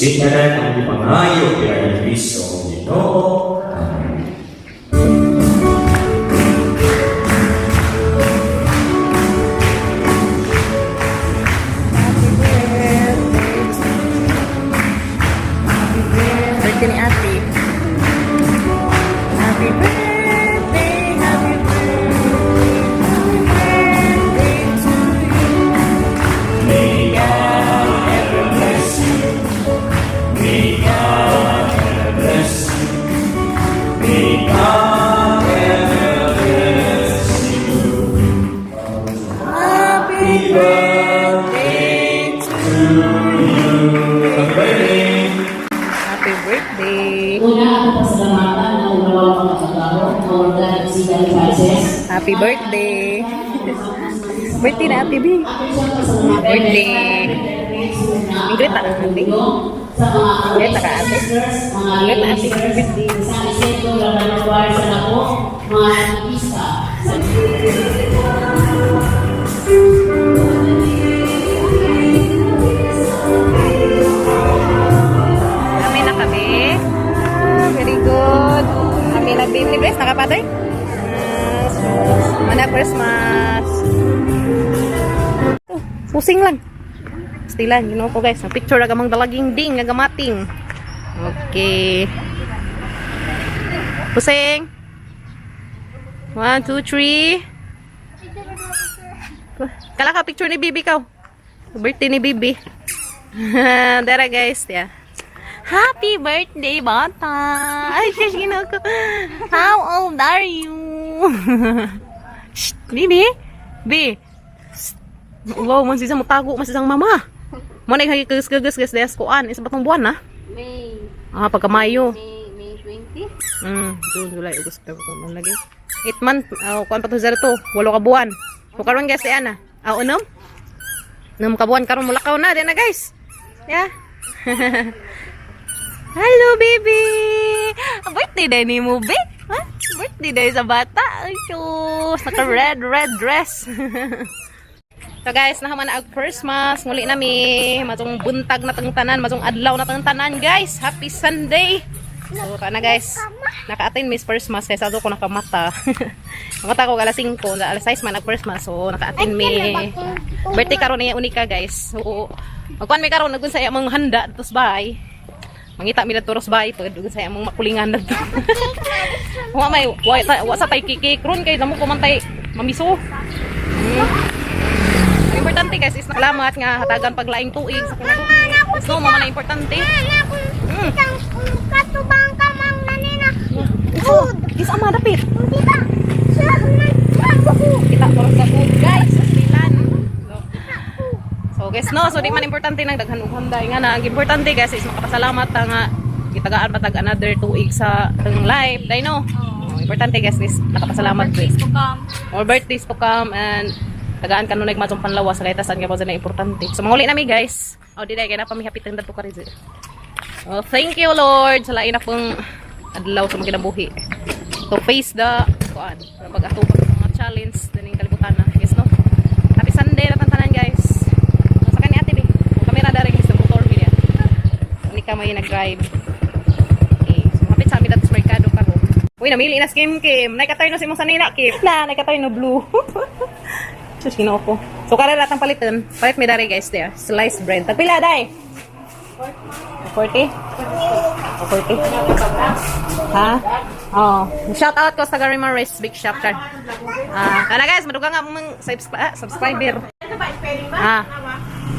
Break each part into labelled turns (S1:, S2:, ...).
S1: Kasi tanan ang ipangayo kay Kristo ang Ginoo. Amen.
S2: Happy birthday. Happy birthday ni ate. Happy birthday, happy birthday, happy birthday to you.
S1: May God ever bless you. May God ever bless you. May God ever bless you.
S2: Happy birthday to
S1: You. Happy birthday!
S2: Happy birthday.
S3: Una, ako pasalamatan ang unawang mga kagaro, our God and Sigan Frances.
S2: Happy birthday. Birthday na ate, B. Birthday. Ingrid na ka, ate.
S3: Sa mga
S2: Ingrid na ka, ate.
S3: sisters, mga
S2: Ingrid na, ate.
S3: sisters, sa Isidro, Labanawar, sa Lako, mga aktivista.
S2: Kami na kami. Ah, very good. Kami na baby Grace, nakapatay? Mana Christmas. Oh, pusing lang. Stila, you know ko guys. Ang picture na gamang dalaging ding, nagamating. Okay. Pusing. One, two, three. Kala ka picture ni Bibi kaw. Birthday ni Bibi. Dara guys, yeah. Happy birthday, bata! Ay, sus, ginoo ko. How old are you? Shh, Bibi? Bi? Shh. Wow, man siya mutago, man siyang mama. Mo na gagas des kuan, isa ba tong buwan na?
S3: May,
S2: Ah, pagka Mayo.
S3: May 20?
S2: June, July, August, September, man lagi. 8 month, oh, kuan pa to zero to, walo ka buwan. So karon guys, di ana. Ah, unom? Unom ka buwan karon mulakaw na, di na guys. Yeah. Hello, baby! Birthday day ni mo, babe? Ha? Birthday day sa bata. Ay, sus! Naka-red, red dress. So guys, nahaman na ang Christmas. Muli nami. Matong buntag na tang tanan, matong adlaw na tang tanan, guys. Happy Sunday! So, kana guys. Naka-attend Miss Christmas kay sa ko nakamata. Nakamata ko alas 5, alas 6 man ang Christmas. So, naka-attend mi. Birthday karon niya unika, guys. So, magkuan mi karon nagun sa among handa dito sa bahay. Mangita mi dadto sa bahay pag dugun sa among makulingan dadto. Wa may wa sa tay kikik ron kay namo kumantay mamiso. Ang importante guys is salamat nga hatagan paglaing tuig sa kinabuhi. So, mama na importante.
S4: Katubang ka mang nanina.
S2: Oh, is ama dapit.
S4: Hindi ba? Siya nagtrabaho.
S2: Kita ko sa food guys, sa silan. So guys, no, so di man importante nang daghan og handa nga na ang importante guys is makapasalamat ta nga gitagaan pa tag another tuig sa tang life, dai no. Oh, importante guys is nakapasalamat ko.
S5: Birthdays to come.
S2: More birthdays to come and tagaan kanunay matong panlawas sa kahit saan ka pa na importante. So manguli nami guys. Oh, di dai kay na pamihapit ang dadto ka rin. Oh, thank you Lord sa lain akong adlaw sa mga kinabuhi. To face the kuan, para pag-atubang sa mga challenge dining kalibutan na. Yes no. Happy Sunday na tanan guys. Sa kani ate bi. Ang kamera dari sa motor bi niya. Ni ka may nag-drive. Okay. So hapit sa amin datos merkado karon. Uy, namili na si Kim Kim. Naikatay no si mong sanina, Kim. Na, naikatay no blue. Sus, ginoo ko. So, kare ratang palitan. Palit mi dari guys there. Sliced bread. Tagpila, day? 40? 40? Ha? Oh. Shout out ko sa Garima Rice Big Shop. Char. Ah, kana guys, madugang nga mong subscriber. Ah.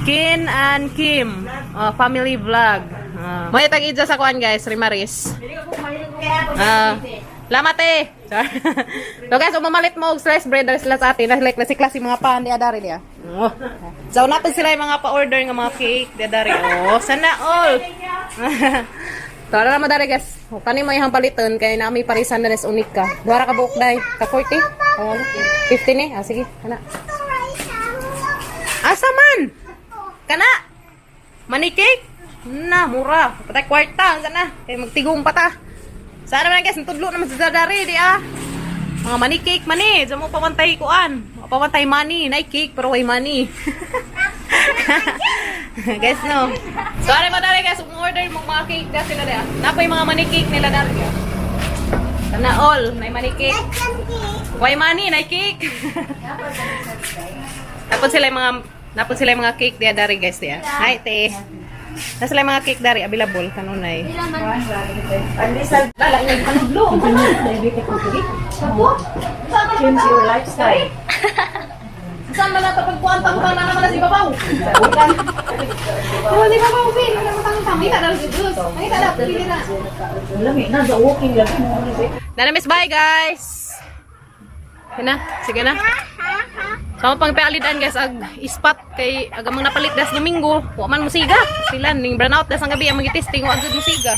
S2: Kin and Kim. Oh, family vlog. Ah. May tag sa kuan guys, Rimaris. Ah. Lamat eh. Char. So guys, umamalit mo og sliced bread dali sila sa atin. Like klase klase mga pan di adari niya. Oh. So napin sila yung mga pa-order nga mga cake di adari. Oh, sana all. Tara na madari guys. O, kani mo ihang paliton kay nami parisan na res unika. Duha ra ka buok day. Ka 40? Oh, 50 ni. Ah, sige, kana. Asa man? Kana. Money cake? Na, mura. Patay kwarta, sana. Kay magtigong pa ta. Sana man guys, natudlo naman sa dari di ah. Mga money cake mani, diyan mo pamantay kuan. Pamantay money, nay cake pero way money. Guys, no. So, ano mo dali guys, kung order mo mga cake na sila dali. Napoy mga money cake nila dali. Sana all, may money cake. Why money, na cake. Napon sila yung mga cake diya dari guys diya. Hi, te. Na sila yung mga cake dari available kanunay. Lala yung panudlo.
S3: Change your lifestyle.
S2: Saan man nato pagkuan tangtang na naman na si babaw? Oh, di babaw bin, wala mo tangtang. Kita na si Diyos. Nakita na, pili na.
S3: Lami na, sa walking lagi mo.
S2: Nana miss, bye guys. Sige na, sige na. Sama pang paalidan guys ag ispat kay ag amang napalit das Domingo, wa man musiga. Sila ning brown out das ang gabi ang magi-testing wa gyud musiga.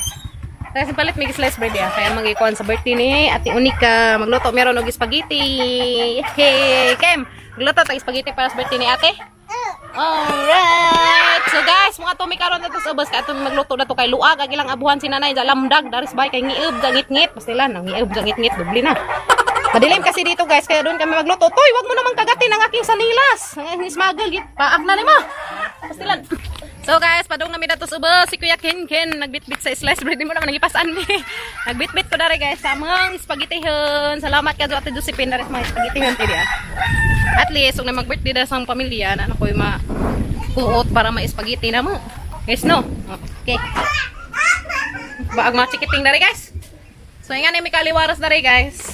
S2: Kaya sa palit may slice bread ya. Kaya magikuan sa birthday ni Ate Unika. Magluto meron og spaghetti. Hey, Kem, magluto tag spaghetti para sa birthday ni Ate. Alright. So guys, mga tumi karon na to sa ubos kay atong magluto na to kay luag ang ilang abuhan si nanay sa lamdag daris bay kay ngiub ga ngit-ngit. Basta lang ngiub ga ngit-ngit doble na. Madilim kasi dito guys, kaya doon kami magluto. Toy, wag mo namang kagatin ang aking sanilas. Ang aking smuggle, git. Paak na nimo. Basta lang. So guys, padung nami dato sa ubos si Kuya Ken Ken nagbitbit sa slice bread mo naman nagipasan mi. Nagbitbit ko dere guys sa mga spaghettihon. Salamat ka Ate Josephine dere sa mga spaghettihon ti diya. At least kung na mag-birthday na sa pamilya, na ano ko yung ma kuot para ma-spaghetti na mo. Guys, no? Okay. Baag mga chikiting dere guys. So nga ni may kaliwaras dere guys.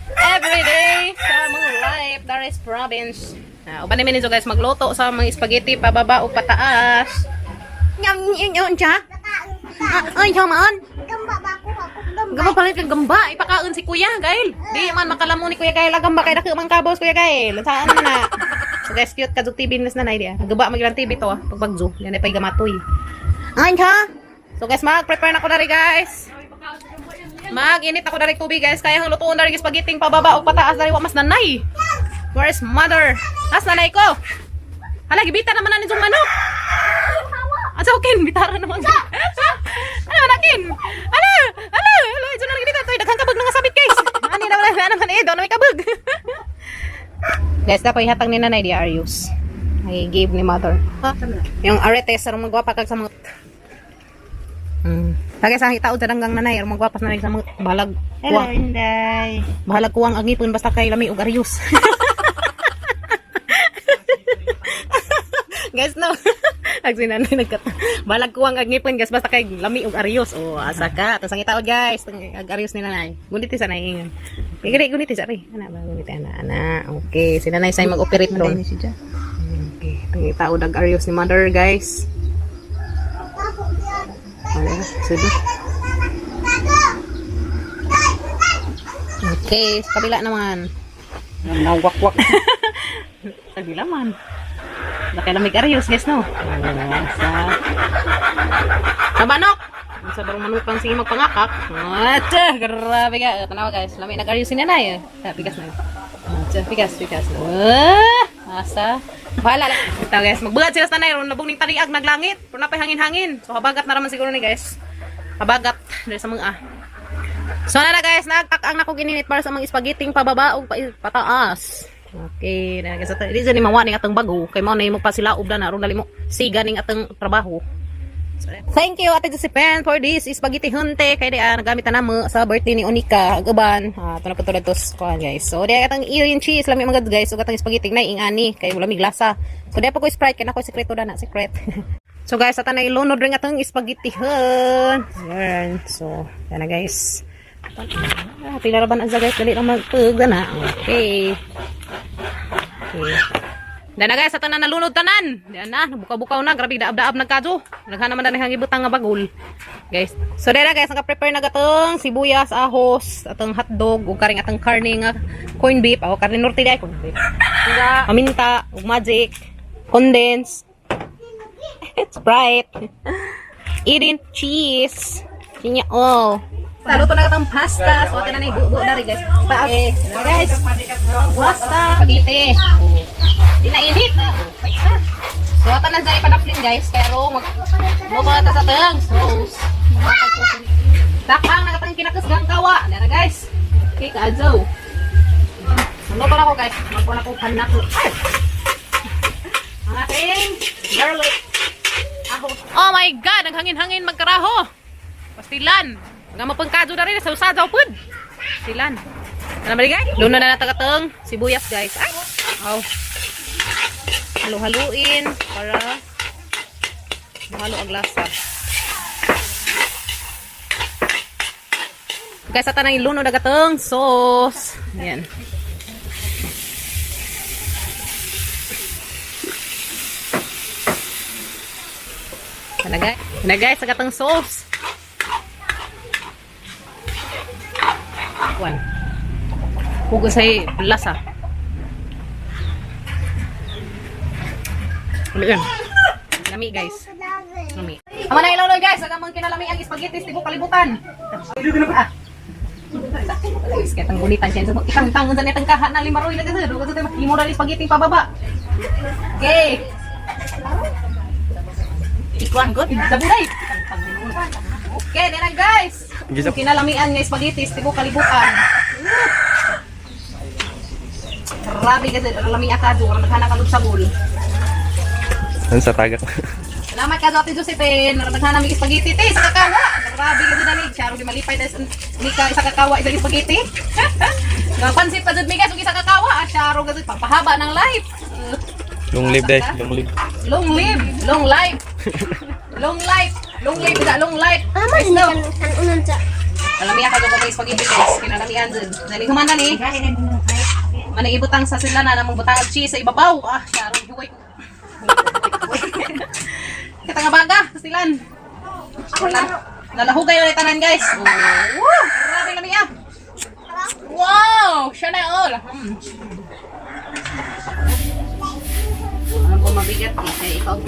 S2: Every day sa mga life, there is province. Uban namin ninyo guys magluto sa mga spaghetti pababa o pataas. Nyam nyam nyam siya. Ay, man.
S4: Gamba ba ako? Ako gamba.
S2: Gamba palit kang gamba, ipakaon si Kuya, Gail. Di man makalamo ni Kuya Gail, ang gamba kay dako man kabos Kuya Gail. Saan man na? So guys, cute ka TV nas na dia. Gaba magilang TV to, ah, pagbagzo. Yan ay pay gamatoy. Ay ha. So guys, mag-prepare na ko dari guys. Mag-init ako dari tubig guys. Kaya ang lutuon dari spaghetti pababa o pataas dari wa mas nanay. Where is mother? As nanay ko. Hala, gibita naman na nitong manok. Asa okay, bitara naman. Ano manakin? Ala, ala, ala, ito na gibita toy daghang kabag nga sabit guys. Ani na wala na naman eh, daw na may kabag. Guys, dapat ihatag ni nanay di Arius. Ay give ni mother. Yung arete sa magwapa kag sa mga. Lagi sa hitaod sa danggang nanay, aron magwapas nanay sa mga balag.
S3: Hello, Inday.
S2: Bahalag kuwang ang ngipon basta kay lami og Arius. Guys, no. Ag si nanay nagkat. Balag kuwang ang ngipon guys basta kay lami og Arius. Oh, asa ka. Tas ang itaod guys, ag Arius ni nanay. Gunit sa nanay ingon. Pigri gunit sa ri. Ana ba gunit ana ana. Okay, si nanay say mag-operate ron. Okay, tang itaod ag Arius ni mother guys. Wala, sige. Okay, sa kabila naman.
S3: Nawakwak.
S2: Sa kabila man. Laki lamig Arius, guys, no? Sa manok! Sa barong manukang sige magpangakak. Atsa, grabe ka. Tanawa guys, lami nag-Arius si nanay. Eh. Ah, bigas na. Atsa, bigas, bigas. Ah, asa. Bahala. Ito guys, magbuhat sila sa nanay. Ron nabong ning tariag naglangit. Pero napay hangin-hangin. So habagat na raman siguro ni guys. Habagat. Dahil sa mga ah. So na na guys, nagtak-ang na ko gininit para sa mga spaghetti pababa o pataas. Okay, na guys, di ni mawa ning atong bago kay mao na imo pa sila ubda na aron dali mo siga ning atong trabaho. So, thank you Ate Josephine for this spaghetti hunte kay di nagamit na namo sa birthday ni Onika ug uban. Ah, ato na po to kuan guys. So di atong ear cheese lami mga guys ug atong spaghetti na ingani kay wala mig lasa. So di pa ko Sprite kay nako sekreto na na secret. So guys, ata na ilunod rin atong spaghetti hun. Yan. So, yan na guys. Ah, pila ra ba na siya, guys? Dali lang magpug na. Okay. Okay. Dana guys, ato na nalunod tanan. Diyan na, buka-bukaw na, grabe daab-daab nagkadyo. Naghan naman na nang ibutang nga bagol. Guys. So dara guys, naka-prepare na gatong sibuyas, ahos, atong hotdog ug karing atong karne nga corn beef, o karne norte di ay corn beef. Paminta, ug magic, condense, Sprite, Eden cheese. Kinya all. Luto na katong pasta. So, atin na na ibubo na rin, guys. Okay. Guys, pasta. Spaghetti. Di na init. So, atin na dyan ipadapling, guys. Pero, mag luto na ta sa tang sauce. Takang na katang kinakusgang kawa. Dara, guys. Okay, kaadyo. Luto na ko, guys. Magkuha na ko panako. Ay! Ang ating garlic. Oh my God, ang hangin-hangin magkaraho. Pastilan. Nga mapangkadyo na rin sa usadaw pud. Pastilan. Ano ba guys? Luno na natagatong sibuyas, guys. Ay. Oh. Halo-haluin para mahalo ang lasa. Guys, sa tanang iluno na gatong sauce. Ayan. Ano guys? Ano guys, sa gatong sauce. One. Hugo say lasa. Ano yan? Lami, guys. Lami. Ama na ilaw guys, ang amang kinalami ang spaghetti sa tibok kalibutan. Ah. Guys, kaya tang gunitan siya. Ikang tangon sa netang kaha na limaroy na kasi. Dugo sa imo na spaghetti pababa. Okay. Ikuan good. Sabuday. Okay, dena guys. Kinalamian nga spaghetti sa tibok kalibutan. Grabe kasi lami akado, wala naghanap ka sabol.
S5: Ano sa tagak?
S2: Salamat ka, Ate Josephine. Naradaghan namin spaghetti, te, sa kakawa. Grabe kasi dali. Charo di malipay na ni ka isa kakawa isang spaghetti. Nga pansit pa jud mi guys, ug isa kakawa. Ah, charo gazud pampahaba ng life.
S5: Long live dai, long live.
S2: Long live, long life. Long life, long live, isa long life.
S4: Ama
S2: Guys, no.
S4: Ang unon sa
S2: Alam niya ka ba spaghetti guys. Kinalamian jud. Dali human na ni. Manay ibutang sa sila na namong butang og cheese sa ibabaw. Ah, charo hiway ko. Kita nga baga sa silan. Wala. Nalahugay ulit tanan guys. Oh, woo! Grabe lami ah. Wow! Siya na all. Alam ko mabigat eh. Kaya ikaw ang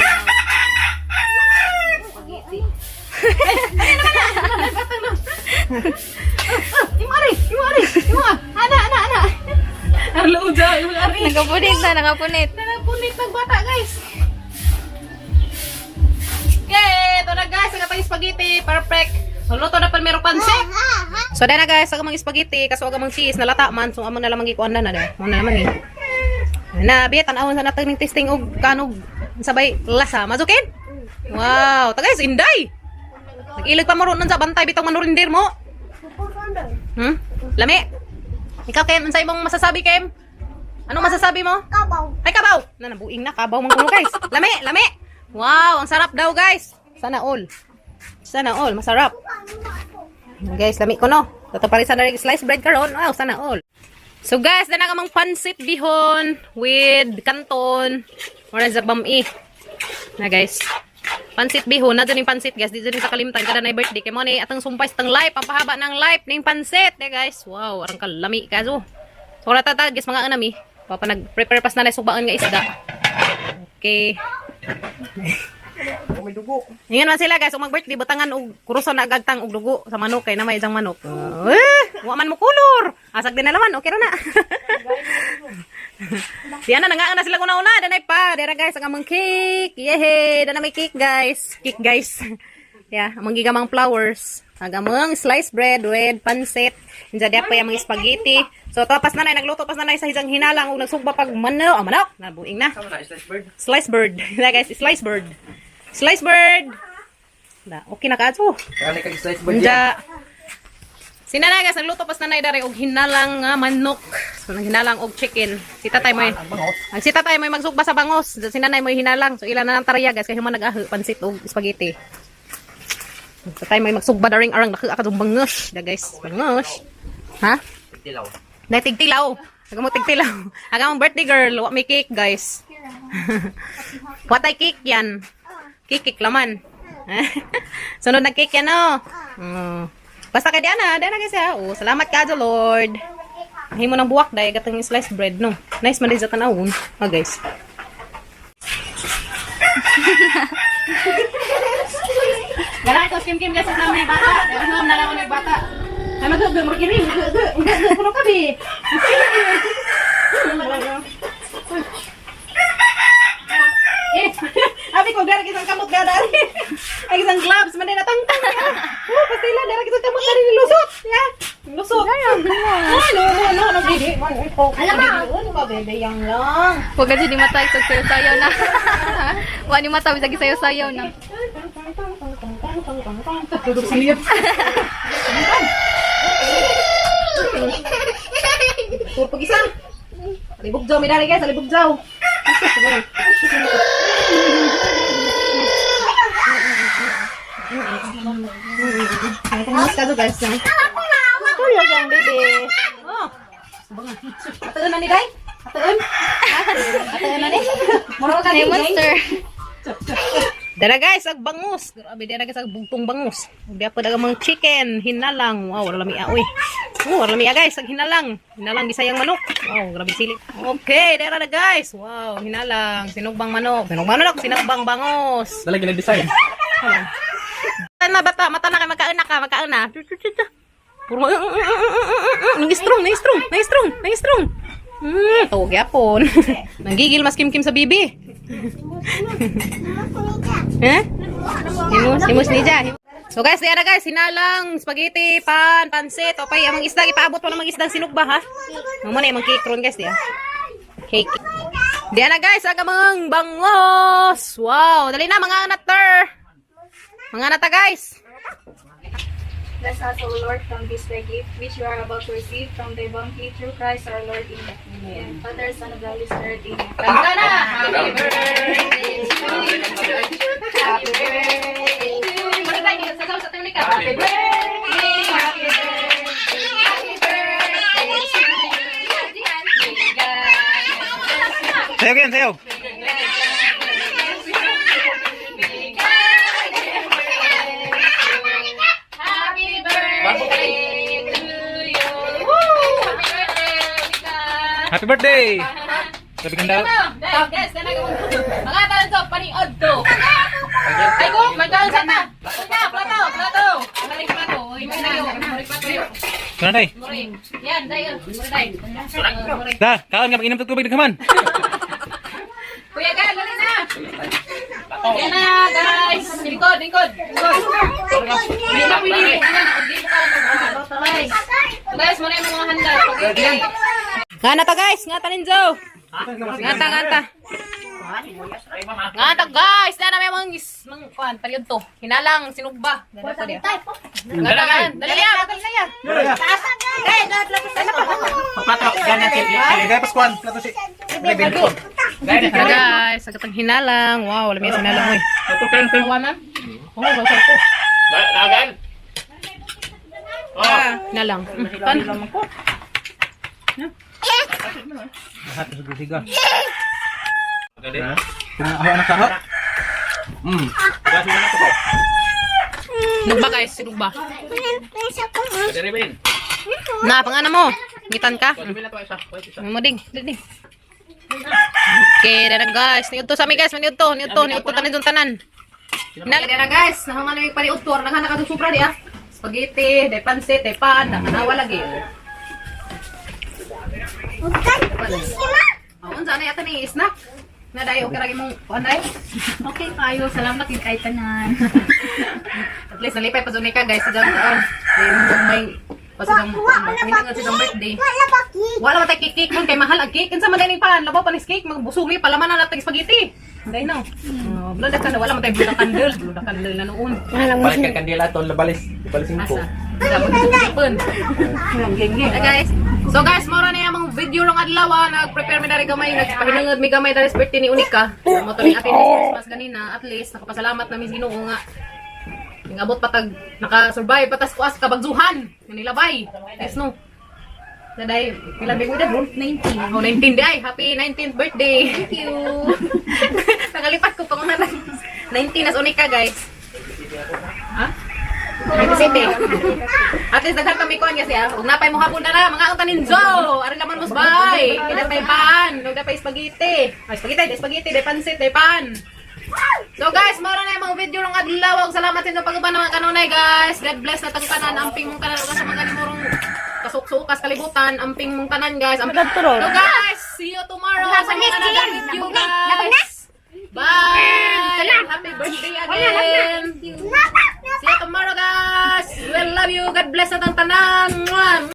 S2: spaghetti. Ay, ay, naman na! Batang na! Imo ari! Imo ari! Imo ah! Ana, ana, ana! Ang loob dyan! Imo ari!
S6: Nakapunit na, nakapunit.
S2: Nakapunit ng bata, guys! Okay, ito na guys, ang atong spaghetti. Perfect. So, luto na pa meron pansit. So, dahil na guys, ang mga spaghetti, kaso ang mga cheese, nalata man. So, amo na lamang ikuan na na. Mo na naman eh. Na, biya, tanawon sa natin ng testing og kanog sabay lasa. Mazukin? Wow, ta guys, inday. Nag-ilag pa mo ron sa bantay bitong manurindir mo. Lami. Ikaw, Kem, unsay imong masasabi, Kem? Anong masasabi mo?
S4: kabaw.
S2: Ay, kabaw! Na, nabuing na. Kabaw man kuno, guys. Lami, lami! Wow, ang sarap daw, guys. Sana all. Sana all. Masarap. Guys, lami ko, no? Tataparisan na rin slice bread karon. Wow, sana all. So, guys, dana ka mang pansit bihon with kanton. Or sa bami. Na, guys. Pansit bihon. Na dyan yung pansit, guys. Di dyan yung sa kalimtan. Kada na birthday. Kaya mo ni atang sumpay sa tang life. Pampahaba ng life ning pansit. Eh, guys. Wow, arang kalami. Kaso. So, wala tata, guys, mga anami. Papa nag-prepare pas na na sugbaan nga isda. Okay. Ingan man sila guys, ug mag-birthday butangan og kuruson na agagtang og dugo sa manok kay na may isang manok. Eh, wa man mo kulor. Asag din na laman, okay ra na. Diyan na nangaan na sila una-una, danay pa. Dira guys ang among cake. Yehey, dana may cake guys. Cake guys. Yeah, among gigamang flowers. Ang among sliced bread with pansit. Inja diya pa yung mga spaghetti. So tapos na nagluto pas na sa isang hinalang ug nagsugba pag manok, ah, manok. Nabuing na. Slice bird. Yeah, guys, slice bird. Slice bird. Na, okay na kaadto.
S5: slice bird.
S2: Unja. Sinanay guys, nagluto pas nanay dere og hinalang nga manok. So nang hinalang og chicken. Si tatay mo. Ang si tatay mo magsugba sa bangos. Si nanay mo hinalang. So ila na lang tarya guys kay human nag-ahi pansit og spaghetti. Tatay mo magsugba daring arang naka kadong bangos. Da guys, bangos. Ha?
S5: Tilaw.
S2: Dahil tigtilaw. Aga mo tigtilaw. Aga mong birthday girl, wa may cake guys. Watay cake yan. Cake cake laman. Sunod na cake yan no. Mm. Basta kay Diana, Diana guys ha. Oh, salamat ka Lord. Himo ng buwak dahil gatang sliced bread no. Nice man din sa tanawon. Oh guys. Gana ito, kim kim guys, sa may bata. Ano na lang may bata. Ay mag mag mag mag kuno kabi. Eh, abi ko gara kitang kamot gara. Ay isang gloves man din natangtang. Oh, pastila dara kitang kamot dari nilusot. Ya. Lusot. Ay, no, no, no, no, dili. Alam mo, ano ba bebe yang lang.
S6: Huwag ka dyan ni mata, sayo-sayaw na. Huwag ni mata, bisag sayo-sayaw na.
S2: Dudok sa liyot. Puro pag-isa. Alibog jaw, may dari guys, alibog jaw. Mas ka guys. Tulog ang baby. Oh. Atuon na ni Day? Atuon? Atuon na ni? Mura ka ni
S4: Monster.
S2: Dara guys, ag bangus. Grabe dara guys, ag bugtong bangus. Ug di pa daga mga chicken, hinalang. Wow, wala lami oy. Oh, wala lami guys, ag hinalang. Hinalang bisayang manok. Wow, grabe sili. Okay, dara na guys. Wow, hinalang, sinugbang manok. Sinugbang manok, sinugbang bangus.
S5: Dala gina design.
S2: Na bata, mata na kay magkauna ka, magkauna. Puro nang strong, nang strong, nang strong, nang strong. Tuwag yapon. Nanggigil mas kimkim sa bibi. Eh? Himus, himus ni Ja. So guys, diyan na guys, hinalang, spaghetti, pan, pansit, o pay, amang isda, ipaabot pa ng mga isdang sinugba ha. Mo na imong cake ron guys, diya. Cake. Diyan na guys, ang amang bangos. Wow, dali na mga natter. Mga nata guys.
S6: Bless us, O Lord, from this thy gift, which we are about to receive from thy bounty through Christ our Lord. Amen. Amen. Father, Son, of the Holy Spirit. Amen.
S2: Kanta na! Happy birthday to you. Happy birthday to you. Happy birthday, happy birthday, happy birthday to you.
S5: Sayo yan, sayo.
S2: Happy birthday to you. Woo! Happy birthday, Mika.
S5: Happy birthday. Sabi kang daw.
S2: Guys, mga taon sa paniod to. Ay ko, magkaon sa ta. Plato, plato, plato. Balik plato. Uy, tayo. Balik plato.
S5: Kuna day.
S2: Muri. Yan, dayon. Muri day. Muri.
S5: Da, kaon nga mag-inom tag tubig nagkaman.
S2: Kuya Gal, dali na. Yan na, guys. Lingkod, lingkod. Lingkod. Hindi na pwede. Guys, muna yung mga handa. Nga na ta guys, nga ta ninjo. Nga ta, nga ta. Nga ta guys, na namin mga is mga kuan palyod to. Hinalang sinugba. Ganda pa diya. Nga ta, nga. Dali ya, dali na ya.
S5: Kaya paskuan, plato si.
S2: Nga guys, agatang hinalang. Wow, wala may hinalang oy. Tawanan. Oh, basta ko. Ah, hinalang. Pan.
S5: Lahat sa gusiga. Ha? Ako anak kaho.
S2: Sinugba guys, sinugba. Na, pangana mo. Ngitan ka. Mo ding, ding. Ding. Okay, dara guys. Niudto sa mi guys, niudto, niudto, niudto tanan dun tanan. Na, dara guys, nahuman na yung paniudto, naghan ka supra di ah. Spaghetti, de pansit, de pan, nakanawa lagi. Oh, unsa na yata ni snack? Na dayo okay ra imong kuan dayo.
S6: Okay, kayo. Salamat kay kay tanan.
S2: At least nalipay pa ka guys sa jam taon. May pa sa jam birthday.
S4: Wala ba cake?
S2: Wala man tay cake cake man kay mahal ang cake. Kinsa man dining pan, labaw pa ni cake, magbusog ni palaman na natag spaghetti. Dai no. Oh, blood ka na wala man tay blood candle, blood candle na noon.
S5: Balik ka kandila ton labalis. Labalis ko.
S2: Asa? Tapon. Guys. So guys, mora na yung mga video rong adlaw ah. Nag-prepare mi dari gamay, nagpahinungod mi gamay dari sa birthday ni Unika. Mo to ni atin Christmas ganina, at least nakapasalamat na mi sa Ginoo nga. Ningabot patag naka-survive patas kuas kabagzuhan nilabay. Yes no. Daday, pila ba edad ron? 19. Oh, 19 di ay. Happy 19th birthday. Thank you. Nakalipat ko pang una 19 as Unika, guys. Ha? 27. At least daghan kami kuan kasi ah. Ug napay mo hapon na na mga ang taninzo. Ari laman mo bay. Kaya pay pan, ug napay spaghetti. Ay spaghetti, day spaghetti, day pansit, day pan. So guys, mao na yung mga video ng adlaw. Ug salamat sa inyong pag-uban ng mga kanunay guys. God bless na tang tanan. Amping mong tanan ug sa mga nimurong kasuksukas kalibutan. Amping mong tanan guys. Amping. So guys, see you tomorrow sa mga another video guys. Bye! Happy birthday again! See you tomorrow guys! We love you! God bless na tang tanan! Mwah!